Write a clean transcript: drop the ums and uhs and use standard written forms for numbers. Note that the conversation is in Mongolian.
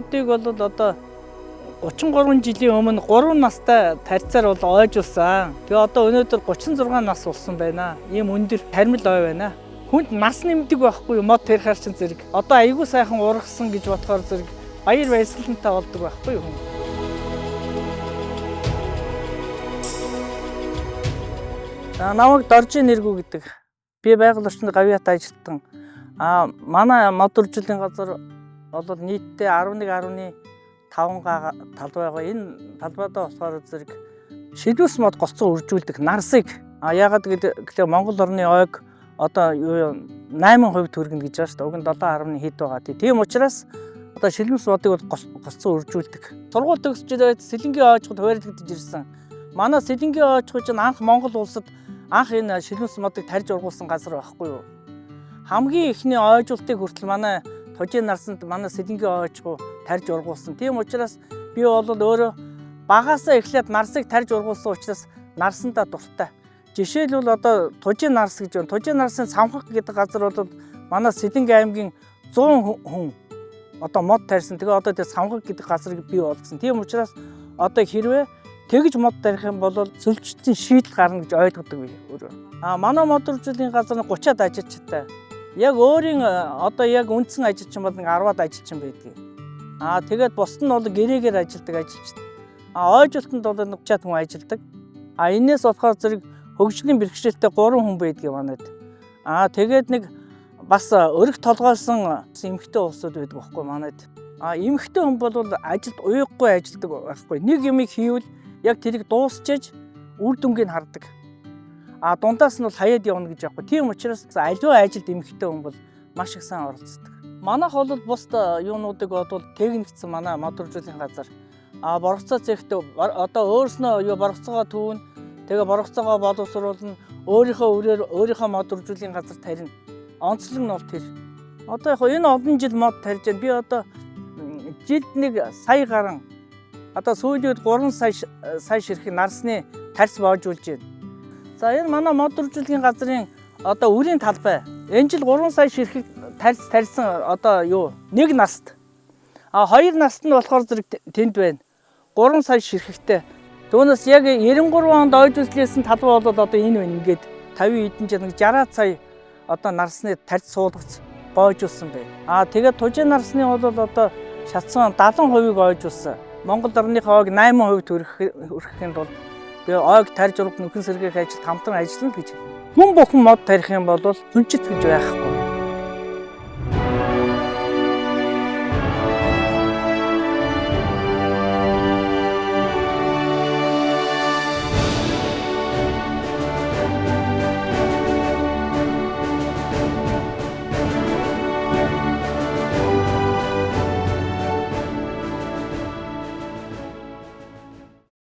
модыг бол одоо 33 жилийн өмнө 3 настай тарьцаар бол ойжулсан. Тэгээ одоо өнөөдөр 36 нас болсон байна. Ийм өндөр тармил ой байна. Хүнд нас нэмдэг байхгүй юу? Мод тарихаар чинь зэрэг. Одоо айгүй сайхан ургасан гэж бодохоор зэрэг баяр баясгалантай болдог байхгүй юу хүн. За намайг Доржийн нэргүү гэдэг. Би байгаль орчинд гавьяат ажилтан. Манай мод үржилийн газар бол нийтдээ 11.5 га талбай байгаа. Энэ талбайдаа болохоор зэрэг шилүүс мод голцоо үржүүлдэг нарсыг. Яагаад гэвэл Монгол орны ойг одоо юу 8% төргөнө гэж байгаа шүү дээ. Уг нь 7. хэд байгаа. Тийм учраас одоо шилмэс модыг бол голцоо үржүүлдэг. Сургууль төгсөж ирээд Сэлэнгийн ойжход хуваарлагдаж ирсэн. Манай Сэлэнгийн ойжход чинь анх Монгол улсад анх энэ шилмэс модыг тарьж ургуулсан газар байхгүй юу? Хамгийн эхний ойжуултыг хүртэл манай Тужийн нарсанд манай Сэлэнгийн ойжхуу тарьж ургуулсан. Тийм учраас би бол өөрөө багасаа эхлээд нарсыг тарьж ургуулсан учраас нарсандаа дуртай. Жишээлбэл одоо Тужийн нарс гэж байна. Тужийн нарсын Самхаг гэдэг газар бол манай Сэлэнг аймгийн 100 хүн одоо мод тарьсан. Тэгээ одоо тэр Самхаг гэдэг газрыг бий болгосон. Тийм учраас одоо хэрвээ тэгж мод тарих юм бол сөлжтийн шийдэл гарна гэж ойлгодог би өөрөө. Манай мод үржилийн газар нь 30-аад ажилчтай. Яг өөрийн одоо яг үндсэн ажилчин бол нэг 10-аад ажилчин байдгийг. Тэгээд бусд нь бол гэрээгээр ажилдаг ажилчид. Ойжуултанд бол 30-аад хүн ажилдаг. Энээс болохоор зэрэг хөгжлийн бэрхшээлтэй 3 хүн байдгийг манайд. Тэгээд нэг бас өрх толгойлсон эмэгтэй улсууд байдаг байхгүй манайд. Эмэгтэй хүн бол ажилд уйггүй ажилдаг байхгүй. Нэг юмыг хийвэл яг тэрийг дуусчиж үр дүнгийг хардаг. Дундаас нь бол хаяад явна гэж байхгүй. Тийм учраас аливаа ажилд эмэгтэй хүн бол маш их сайн оролцдог. Манайх бол бусд юунуудыг бодвол техникцэн манай мод үржүүлэхийн газар. Боргоцоо цехт одоо өөрснөө юу боргоцоогоо түүнэ. Тэгээ боргоцоогоо боловсруулна. Өөрийнхөө үрээр өөрийнхөө мод үржүүлэхийн газар тарина. Онцлог нь бол тэр. Одоо яг энэ олон жил мод тарьж байна. Би одоо жилд нэг сая гарan одоо сүүлийн үед 3 сая ширхэг нарсны тарьц боожуулж байна. За энэ манай мод үржүүлэхийн газрын одоо үрийн талбай. Энэ жил 3 сая ширхэг тарьц тарьсан одоо юу нэг наст. 2 наст нь болохоор зэрэг тэнд байна. 3 сая ширхэгтэй. Түүнээс яг 93 онд ойжуулсан талбай бол одоо энэ байна. Ингээд 50 хэдэн жил нэг 60 сая одоо нарсны тарьц суулгац боожуулсан байна. Тэгээд Тужийн нарсны бол одоо шатсан 70%-ыг ойжуулсан. Монгол орныхоо ойг 8% өргөхийн тулд тэгээ ойг тарьж ургах нөхөн сэргээх ажилд хамтран ажиллана гэж хэлнэ. Хүн бүхэн мод тарих юм бол хүнчит гэж байхгүй.